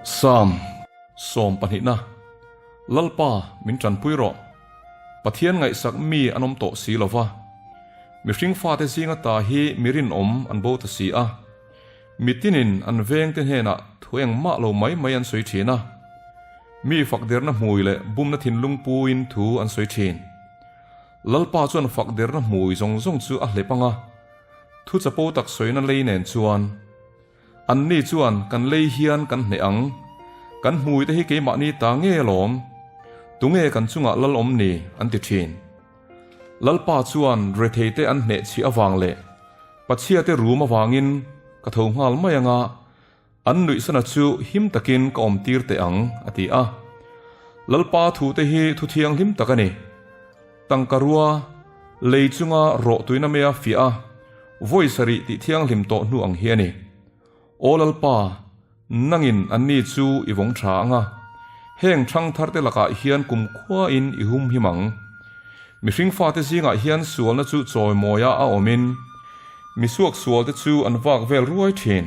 Psalm sawmpahnihna, Lalpa, min tanpui rawh. Pathian ngaihsak mi an awm tawh si lo va. Mihring fate zinga ta hi mi rinawm an bo ta si a. Mitinin an vengte hnenah thu engmah lo mai mai an sawi thin a. Mi fakderna hmui leh bumna thinlung puin thu an sawi thin. Lalpa chuan fakderna hmui zawng zawng chu a hlep ang a, thu chapo tak sawina lei nen chuan, Anni chuan kan lei hian kan hneh ang, kan hmuite hi keimahni ta nge alawm, tunge kan chungah lal awm ni? an ti thin. Lalpa chuan retheite an hneh chhih avang leh Pathiate rum avangin ka tho nghal mai ang a, An nuihsana chu him takin ka awm tir teh ang, a ti a. Lalpa thute hi thu thianghlim tak a ni. Tangka rua, lei chunga rawh tuina mea fiah a, vawi sarih tih thianghlim tawh hnu ang hi a ni. Aw Lalpa, nangin anni chu i vawng tha ang a, heng thangtharte lakah hian kumkhuain i humhim ang. Mihring fate zingah hian sualna chu chawimawia a awmin, misuaksualte chu an vak vel ruai thin.